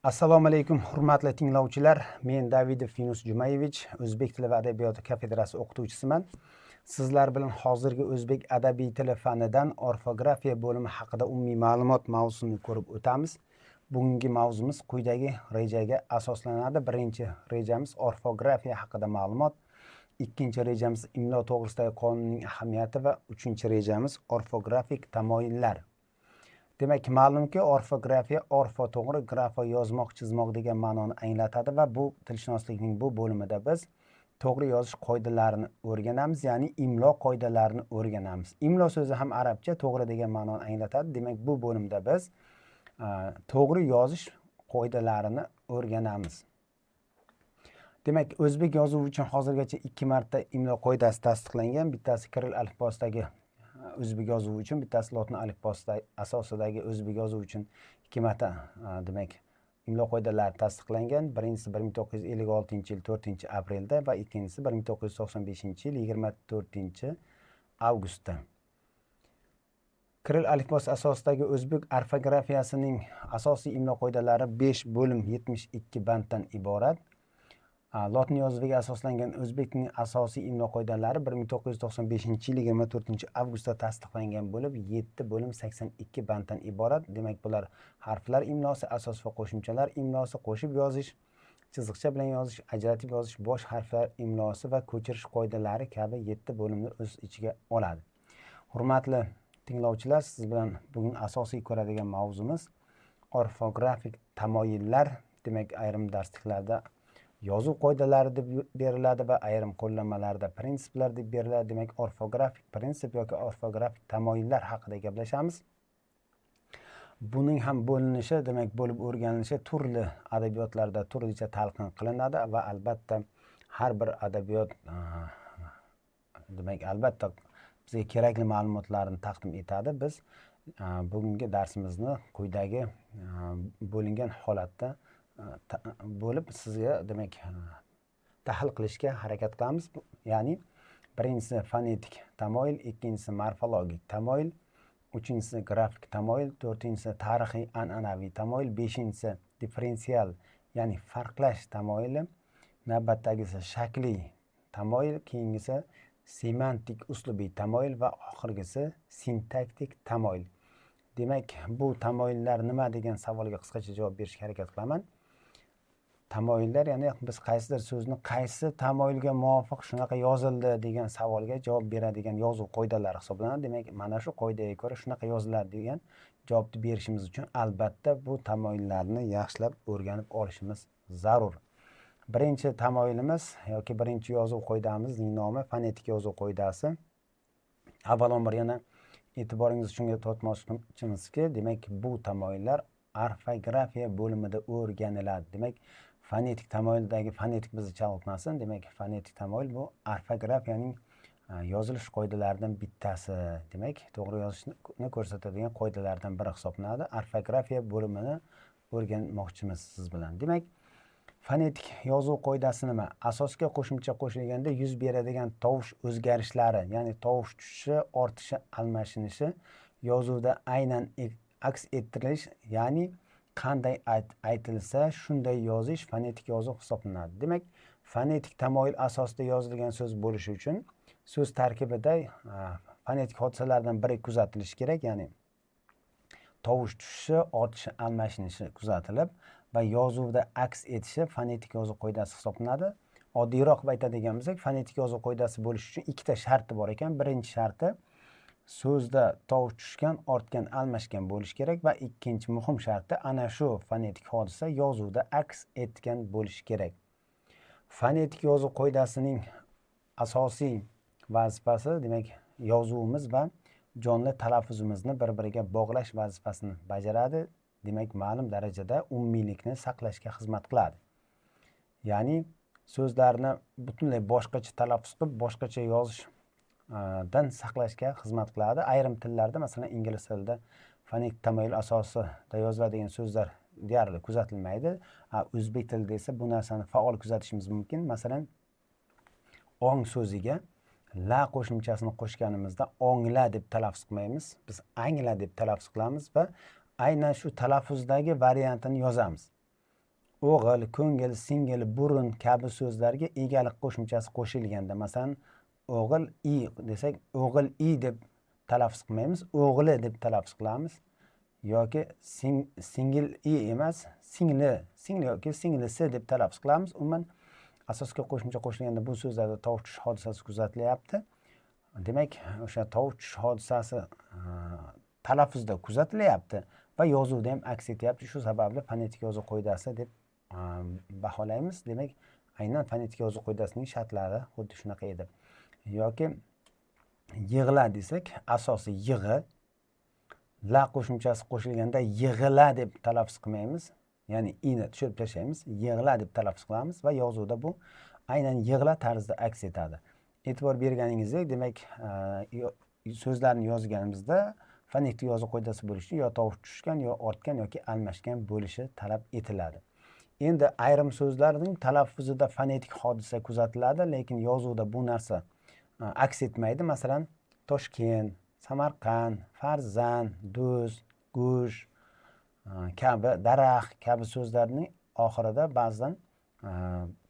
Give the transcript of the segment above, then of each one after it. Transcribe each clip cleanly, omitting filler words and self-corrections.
Assalomu alaykum, hurmatli tinglovchilar. Men Davidov Yunus Jumayevich, o'zbek tili va adabiyoti kafedrasi o'qituvchisiman. Sizlar bilan hozirgi o'zbek adabiy tili fanidan orfografiya bo'limi haqida umumiy ma'lumot mavzusini ko'rib o'tamiz. Bugungi mavzumiz quyidagi rejaga asoslanadi. Birinchi rejamiz orfografiya haqida ma'lumot, ikkinchi rejamiz imlo to'g'risidagi qonunning ahamiyati va uchinchi rejamiz orfografik tamoyillar. Demak, ma'lumki, orfografiya orfo to'g'ri, grafo yozmoq, chizmoq degan ma'noni anglatadi va bu tilshunoslikning bu bo'limida biz to'g'ri yozish qoidalarini o'rganamiz, ya'ni imlo qoidalarini o'rganamiz. Imlo so'zi ham arabcha to'g'ri degan ma'noni anglatadi. Demak, bu bo'limda biz to'g'ri yozish qoidalarini o'rganamiz. Demak, o'zbek yozuvi uchun hozirgacha 2 marta imlo qoidasi tasdiqlangan. Bittasi kirill alifbosidagi o'zbek yozuvi uchun, bittasi lotin alifbosi asosidagi o'zbek yozuvi uchun 2 marta demak imlo qoidalari tasdiqlangan. Birinchisi 1956-yil 4-aprelda va ikkinchisi 1995-yil 24-avgustda. Kirill alifbosi asosidagi o'zbek orfografiyasining asosiy imlo qoidalari 5 bo'lim 72 banddan iborat. Lotin yozuviga asoslangan o'zbek tilining asosiy imlo qoidalari 1995-yil 24-avgustda tasdiqlangan bo'lib, 7 bo'lim 82 banddan iborat. Demak, bular harflar imlosi, asos va qo'shimchalar imlosi, qo'shib yozish, chiziqcha bilan yozish, ajratib yozish, bosh harflar imlosi va ko'chirish qoidalari kabi 7 bo'limni o'z ichiga oladi. Hurmatli tinglovchilar, siz bilan bugun asosiy ko'radigan mavzumiz orfografik tamoyillar. Demak, ayrim darsliklarda yozuv qoidalari deb beriladi va ayrim qo'llanmalarda prinsiplar deb beriladi. Demak, orfografik prinsip yoki orfografik tamoyillar haqida gaplashamiz. Buning ham bo'linishi, demak, bo'lib o'rganilishi turli adabiyotlarda turlicha talqin qilinadi va albatta har bir adabiyot demak, albatta bizga kerakli ma'lumotlarni taqdim etadi. Biz bugungi darsimizni quyidagi bo'lingan holatda bo'lib sizga demak tahlil qilishga harakat qilamiz. Ya'ni birinchisi fonetik tamoyil, ikkinchisi morfologik tamoyil, uchinchisi grafik tamoyil, to'rtinchisi tarixiy an'anaviy tamoyil, beshinchisi differensial, ya'ni farqlash tamoyili, navbatdagisi shakliy tamoyil, keyingisi semantik uslubiy tamoyil va oxirgisi sintaktik tamoyil. Demak, bu tamoyillar nima degan savolga qisqacha javob berishga harakat qilaman. Tamoyillar, ya'ni biz qaysidir so'zni qaysi tamoyilga muvofiq shunaqa yozildi degan savolga javob beradigan yozuv qoidalari hisoblanadi. Demak, mana shu qoidaga ko'ra shunaqa yoziladi degan javobni berishimiz uchun albatta bu tamoyillarni yaxshilab o'rganib olishimiz zarur. Birinchi tamoyilimiz yoki birinchi yozuv qoidamizning nomi fonetik yozuv qoidasi. Avvalambor yana e'tiboringizni shunga tortmoqchimizki, demak, bu tamoyillar orfografiya bo'limida o'rganiladi. Demak, fonetik tamoyildagi fonetik bizni chalg'itmasin. Demak, fonetik tamoyil bu orfografiyaning yozilish qoidalaridan bittasi. Demak, to'g'ri yozishni ko'rsatadigan qoidalardan biri hisoblanadi. Orfografiya bo'limini o'rganmoqchimiz siz bilan. Demak, fonetik yozuv qoidasi nima? Asosga qo'shimcha qo'shilganda yuz beradigan tovush o'zgarishlari, ya'ni tovush tushishi, ortishi, almashinishi yozuvda aynan aks ettirilish, ya'ni qanday aytilsa shunday yozish fonetik yozuv hisoblanadi. Demak, fonetik tamoyil asosida yozilgan so'z bo'lishi uchun so'z tarkibida fonetik hodisalardan biri kuzatilishi kerak, ya'ni tovush tushishi, ortishi, almashinishi kuzatilib va yozuvda aks etishi fonetik yozuv qoidasi hisoblanadi. Oddiyroq qilib aytadigan bo'lsak, fonetik yozuv qoidasi bo'lishi uchun ikkita sharti bor ekan. Birinchi sharti so'zda tovush tushgan, ortgan, almashgan bo'lishi kerak va ikkinchi muhim sharti ana shu fonetik hodisa yozuvda aks etgan bo'lishi kerak. Fonetik yozuv qoidasining asosiy vazifasi, demak, yozuvimiz va jonli talaffuzimizni bir-biriga bog'lash vazifasini bajaradi. Demak, ma'lum darajada umumiylikni saqlashga xizmat qiladi. Ya'ni so'zlarni butunlay boshqacha talaffuz qilib, boshqacha yozishdan saqlashga xizmat qiladi. Ayrim tillarda, masalan, ingliz tilida fonetik tamoyil asosida yoziladigan so'zlar deyarli kuzatilmaydi. O'zbek tilida esa bu narsani faol kuzatishimiz mumkin. Masalan, ong so'ziga la qo'shimchasini qo'shganimizda ongla deb talaffuz qilmaymiz. Biz angla deb talaffuz qilamiz va aynan shu talaffuzdagi variantini yozamiz. O'g'il, ko'ngil, singil, burun kabi so'zlarga egalik qo'shimchasi qo'shilganda, masalan, o'g'il i desak, o'g'il i deb talaffuz qilmaymiz, o'g'li deb talaffuz qilamiz yoki singil i emas, singli, singli yoki singlisi deb talaffuz qilamiz. Umuman asosga qo'shimcha qo'shilganda bu so'zlarda tovush tushish hodisasi kuzatilyapti. Demak, o'sha tovush tushish hodisasi talaffuzda kuzatilyapti va yozuvda ham aks etyapti. Shu sababli fonetik yozuv qoidasi deb baholaymiz. Demak, aynan fonetik yozuv qoidasining shartlari xuddi shunaqa edi. Yoki yig'la desak, asosi yig'i, la qo'shimchasi qo'shilganda yig'ila deb talaffuz qilmaymiz, ya'ni ini tushirib tashlaymiz, yig'la deb talaffuz qilamiz va yozuvda bu aynan yig'la tarzida aks etadi. E'tibor berganingizdek, demak, so'zlarni yozganimizda fonetik yozuv qoidasi bo'lishi yo tovush tushgan, yo ortgan yoki almashgan bo'lishi talab etiladi. Endi ayrim so'zlarning talaffuzida fonetik hodisa kuzatiladi, lekin yozuvda bu narsa aks etmaydi. Masalan, Toshkent, Samarqand, farzand, do'st, go'sht kabi, daraxt kabi so'zlarning oxirida ba'zan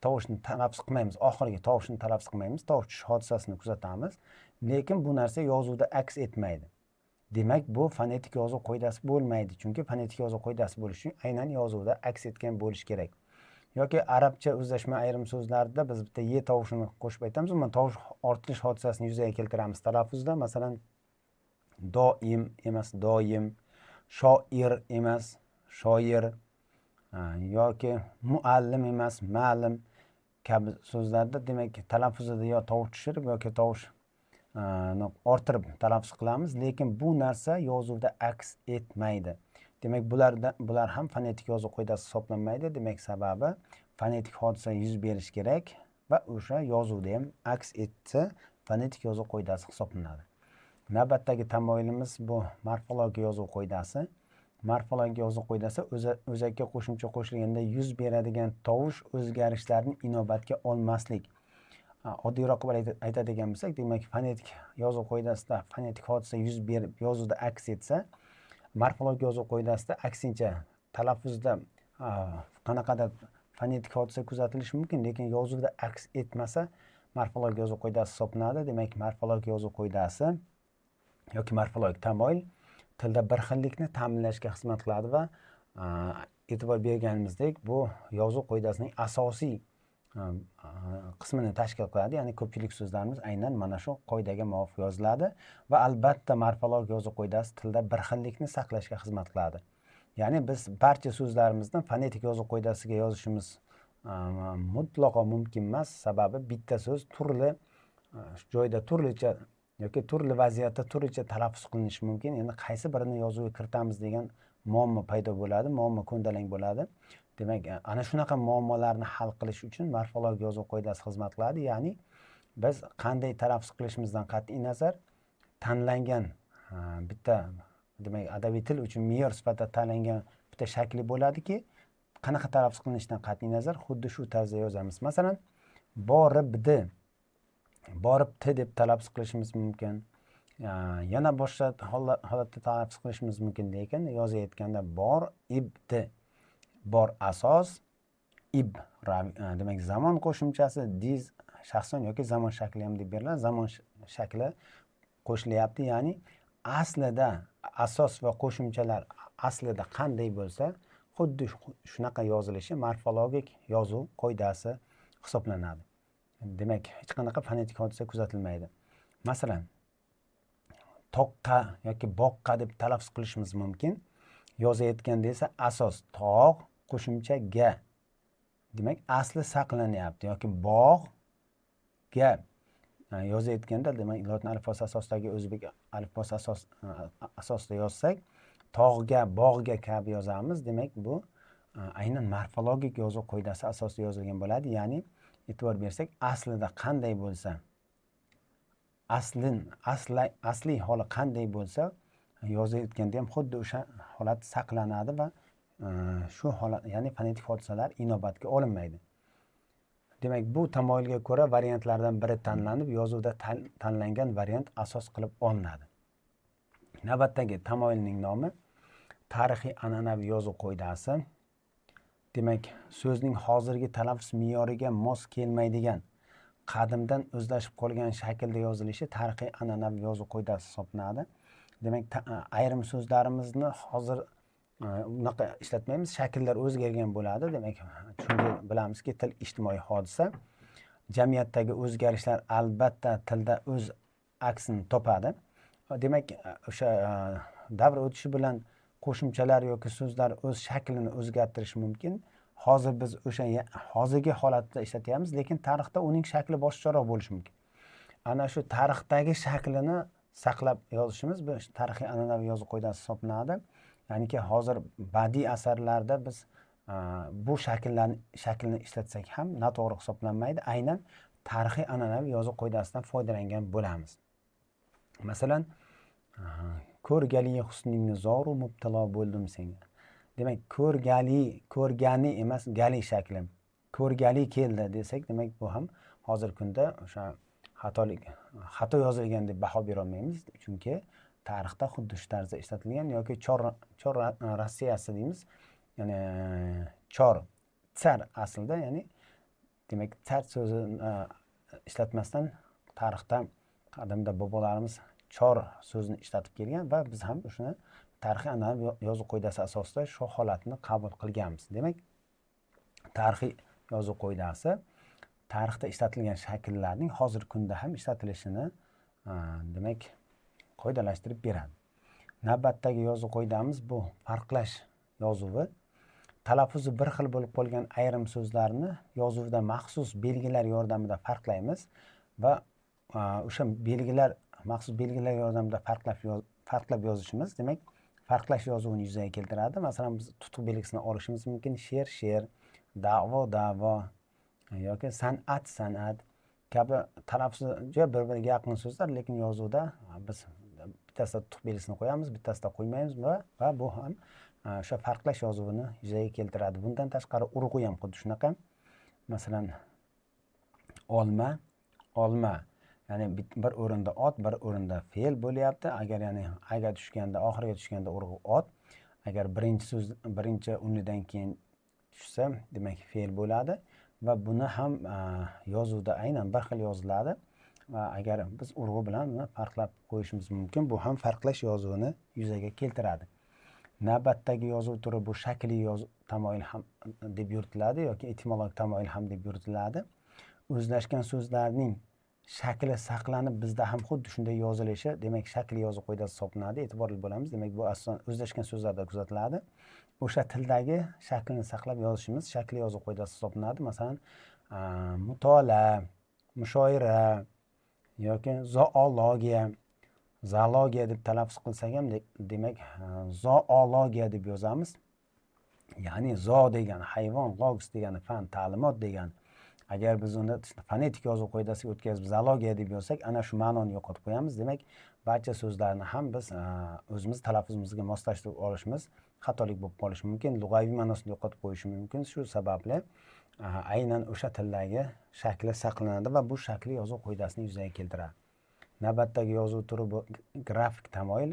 tovushni talaffuz qilmaymiz, oxirgi tovushni talaffuz qilmaymiz, tovush tushish hodisasini kuzatamiz, lekin bu narsa yozuvda aks etmaydi. Demak, bu fonetik yozuv qoidasi bo'lmaydi, chunki fonetik yozuv qoidasi bo'lishi uchun aynan yozuvda aks etgan bo'lishi kerak. Yoki arabcha o'zlashma ayrim so'zlarda biz bitta ye tovushini qo'shib aytamiz, umuman tovush ortilish hodisasini yuzaga keltiramiz talaffuzda. Masalan, doim emas doim, shoir emas shoir, yoki muallim emas ma'lim kabi so'zlarda demak talaffuzida yo tovush tushirib yoki tovush orttirib talaffuz qilamiz, lekin bu narsa yozuvda aks etmaydi. Demak, bular ham fonetik yozuv qoidasi hisoblanmaydi. Demak, sababi fonetik hodisa yuz berishi kerak va o'sha yozuvda ham aks etsa fonetik yozuv qoidasi hisoblanadi. Navbatdagi tamoyilimiz bu morfologik yozuv qoidasi. Morfologik yozuv qoidasi o'zakka qo'shimcha qo'shilganda yuz beradigan tovush o'zgarishlarini inobatga olmaslik. Oddiyroq qilib aytadigan bo'lsak, demak, fonetik yozuv qoidasida fonetik hodisa yuz berib yozuvda aks etsa, morfologik yozuv qoidasida aksincha talaffuzda qanaqadir fonetik hodisa kuzatilishi mumkin, lekin yozuvda aks etmasa morfologik yozuv qoidasi hisoblanadi. Demak, morfologik yozuv qoidasi yoki morfologik tamoyil tilda bir xillikni ta'minlashga xizmat qiladi va e'tibor berganimizdek, bu yozuv qoidasining asosiy qismini tashkil qiladi. Ya'ni ko'pchilik so'zlarimiz aynan mana shu qoidaga muvofiq yoziladi va albatta morfologik yozuv qoidasi tilda bir xillikni saqlashga xizmat qiladi. Ya'ni biz barcha so'zlarimizni fonetik yozuv qoidasiga yozishimiz mutlaqo mumkin emas. Sababi bitta so'z turli joyda turlicha yoki turli vaziyatda turlicha talaffuz qilinishi mumkin. Endi qaysi birini yozuvga kiritamiz degan muammo paydo bo'ladi, muammo ko'ndalang bo'ladi. Demak, ana shunaqa muammolarni hal qilish uchun morfologik yozuv qoidasi xizmat qiladi. Ya'ni biz qanday talaffuz qilishimizdan qat'iy nazar tanlangan bitta, demak, adabiy til uchun me'yor sifatida tanlangan bitta shakli bo'ladiki, qanaqa talaffuz qilinishidan qat'iy nazar xuddi shu tarzda yozamiz. Masalan, boribdi, boribdi deb talaffuz qilishimiz mumkin. Yana boshqa holatda talaffuz qilishimiz mumkin, lekin yozayotganda bor ibdi, bor asos, ib demak zamon qo'shimchasi, diz shaxson yoki zamon shakli ham deb beriladi. Zamon shakli qo'shilyapti, ya'ni aslida asos va qo'shimchalar aslida qanday bo'lsa, xuddi shunaqa yozilishi morfologik yozuv qoidasi hisoblanadi. Demak, hech qanaqa fonetik hodisa kuzatilmaydi. Masalan, toqqa yoki boqqa deb talaffuz qilishimiz mumkin. Yozayotganda esa asos tog' qo'shimcha ga. Demak, asli saqlanyapti yoki bog'ga yozayotganda, demak, lotin alifbosi asosidagi o'zbek alifbosi asosida yozsak, tog'ga, bog'ga kabi yozamiz. Demak, bu aynan morfologik yozuv qoidasi asosida yozilgan bo'ladi. Ya'ni e'tibor bersak, aslida qanday bo'lsa, asliy holi qanday bo'lsa, yozayotganda ham xuddi o'sha holat saqlanadi va shu holat, ya'ni fonetik hodisalar inobatga olinmaydi. Demak, bu tamoyilga ko'ra variantlardan biri tanlanib, yozuvda tanlangan variant asos qilib olinadi. Navbatdagi tamoyilning nomi tarixiy an'anaviy yozuv qoidasi. Demak, so'zning hozirgi talaffuz me'yoriga mos kelmaydigan, qadimdan o'zlashib qolgan shaklda yozilishi tarixiy an'anaviy yozuv qoidasi hisoblanadi. Demak, ayrim so'zlarimizni hozir unaqa ishlatmaymiz, shakllar o'zgargan bo'ladi. Demak, chunki bilamizki, til ijtimoiy hodisa. Jamiyatdagi o'zgarishlar albatta tilda o'z aksini topadi. Demak, o'sha davr o'tishi bilan qo'shimchalar yoki so'zlar o'z shaklini o'zgartirishi mumkin. Hozir biz o'sha hozirgi holatda ishlatyapmiz, lekin tarixda uning shakli boshqacharoq bo'lishi mumkin. Ana shu tarixdagi shaklini saqlab yozishimiz bu tarixiy an'anaviy yozuv qoidasi hisoblanadi. Ya'niki hozir badiiy asarlarda biz bu shaklni ishlatsak ham noto'g'ri hisoblanmaydi. Aynan tarixiy an'anaviy yozuv qoidasidan foydalangan bo'lamiz. Masalan, ko'rgali husningni zoru mubtalo bo'ldim senga. Demak, ko'rgali, ko'rgani emas, gali shakli. Ko'rgali keldi desak, demak bu ham hozirgi kunda o'sha xato yozilgan deb baho bera olmaymiz, chunki tarixda xuddi shu tarzda ishlatilgan yoki chor Rossiyasi deymiz. Ya'ni chor, tsar aslida, ya'ni demak tsar so'zini ishlatmasdan tarixda qadimda bobolarimiz chor so'zini ishlatib kelgan va biz ham shuni tarixiy an'anaviy yozuv qoidasi asosida shu holatni qabul qilganmiz. Demak, tarixiy yozuv qoidasi tarixda ishlatilgan shakllarning hozirgi kunda ham ishlatilishini demak qoidalashtirib beradi. Navbatdagi yozuv qoidamiz bu farqlash yozuvi. Talaffuzi bir xil bo'lib qolgan ayrim so'zlarni yozuvda maxsus belgilar yordamida farqlaymiz va o'sha belgilar, maxsus belgilar yordamida farqlab yozishimiz, demak, farqlash yozuvini yuzaga keltiradi. Masalan, biz tutuq belgisini olishimiz mumkin. She'r, she'r, da'vo, da'vo yoki san'at, san'at kabi talaffuzi juda bir-biriga yaqin so'zlar, lekin yozuvda biz bittasida tutuq belgisini qo'yamiz, bittasida qo'ymaymiz va bu ham o'sha farqlash yozuvini yuzaga keltiradi. Bundan tashqari urg'u ham xuddi shunaqa. Masalan, olma, olma, ya'ni bir o'rinda ot, bir o'rinda fe'l bo'lyapti. Agar ya'ni aga tushganda, oxiriga tushganda urg'u ot, agar birinchi so'z birinchi unlidan keyin tushsa, demak fe'l bo'ladi va buni ham yozuvda aynan bir xil yoziladi va agar biz urg'u bilan buni farqlab qo'yishimiz mumkin, bu ham farqlash yozuvini yuzaga keltiradi. Navbatdagi yozuv turi bu shakli yozuv tamoyil ham deb yuritiladi yoki etimologik tamoyil ham deb yuritiladi. O'zlashgan so'zlarning shakli saqlanib bizda ham xuddi shunday yozilishi, demak shakli yozuv qoidasi hisoblanadi. E'tiborli bo'lamiz. Demak, bu asosan o'zlashgan so'zlarda kuzatiladi. O'sha tildagi shaklini saqlab yozishimiz shakli yozuv qoidasi hisoblanadi. Masalan, mutolaa, mushoira yoki zoologiya, zoologiya deb talaffuz qilsak ham demak zoologiya deb yozamiz. Ya'ni zo degani hayvon, logos degani fan, ta'limot degani. Agar biz uni fonetik yozuv qoidasiga o'tkazib zoologiya deb yozsak, ana shu ma'noni yo'qotib qo'yamiz. Demak, barcha so'zlarni ham biz o'zimiz talaffuzimizga moslashtirib olishimiz xatolik bo'lib qolishi mumkin, lug'aviy ma'nosini yo'qotib qo'yishi mumkin. Shu sababli aynan o'sha tildagi shakli saqlanadi va bu shakli yozuv qoidasini yuzaga keltiradi. Navbatdagi yozuv turi bu grafik tamoyil.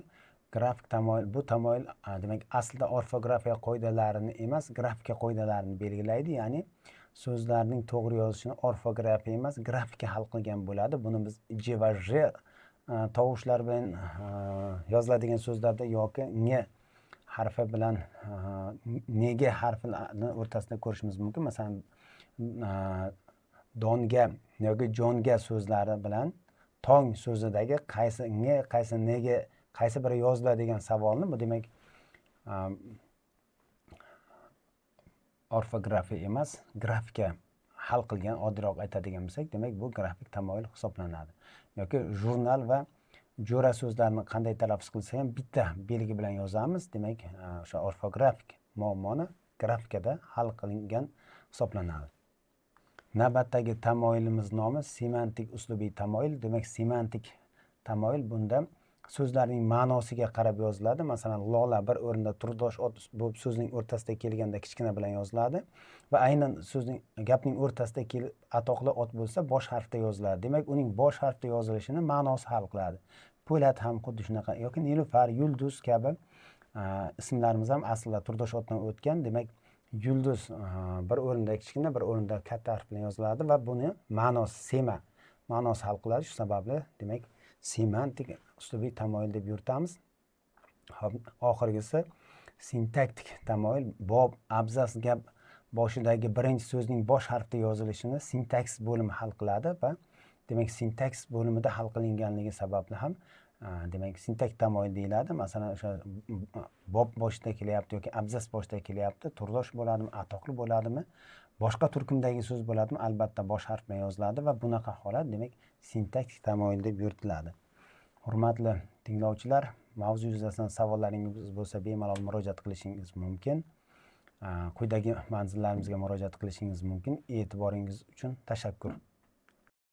Grafik tamoyil, bu tamoyil demak aslida orfografiya qoidalarini emas, grafika qoidalarini belgilaydi. Ya'ni so'zlarning to'g'ri yozishini orfografiya emas, grafika hal qilgan bo'ladi. Buni biz j va j tovushlar bilan yoziladigan so'zlarda yoki ng harfi bilan ng harfini o'rtasida ko'rishimiz mumkin. Masalan, donga yoki jonga so'zlari bilan tong so'zidagi qaysi ng, qaysi ng, qaysi biri yoziladi degan savolni bu demak orfografiya emas, grafika hal qilgan, oddiyroq aytadigan bo'lsak, demak bu grafik tamoyil hisoblanadi. Yoki jurnal va jo'ra so'zlarini qanday talaffuz qilsa ham bitta belgi bilan yozamiz. Demak, o'sha orfografik muammoni grafikada hal qilingan hisoblanadi. Navbatdagi tamoyilimiz nomi semantik uslubiy tamoyil. Demak, semantik tamoyil bunda so'zlarning ma'nosiga qarab yoziladi. Masalan, lola bir o'rinda turdosh ot bo'lib so'zning o'rtasida kelganda kichkina bilan yoziladi va aynan so'zning gapning o'rtasida kelib atoqli ot bo'lsa bosh harfda yoziladi. Demak, uning bosh harfda yozilishini ma'nosi hal qiladi. Po'lat ham xuddi shunaqa yoki Nilufar, Yulduz kabi ismlarimiz ham aslida turdosh otdan o'tgan. Demak, Yulduz bir o'rinda kichkina, bir o'rinda katta harf bilan yoziladi va buni ma'nosi sema ma'nosi hal qiladi. Shu sababli, demak, semantik uslubiy tamoyil deb yuritamiz. Hop, oxirgisi sintaktik tamoyil. Bob, abzas, gap boshidagi birinchi so'zning bosh harfda yozilishini sintaks bo'limi hal qiladi va, demak, sintaks bo'limida hal qilinganligi sababli ham, demak, sintak tamoyil deyiladi. Masalan, o'sha bob boshida kelyapti yoki abzas boshida kelyapti, turdosh bo'ladimi, atoqli bo'ladimi, boshqa turkumdagi so'z bo'ladimi, albatta bosh harf bilan yoziladi va bunaqa holat, demak, sintaktik tamoyil deb yuritiladi. Hurmatli tinglovchilar, mavzu yuzasidan savollaringiz bo'lsa, bemalol murojaat qilishingiz mumkin. Quyidagi manzillarimizga murojaat qilishingiz mumkin. E'tiboringiz uchun tashakkur.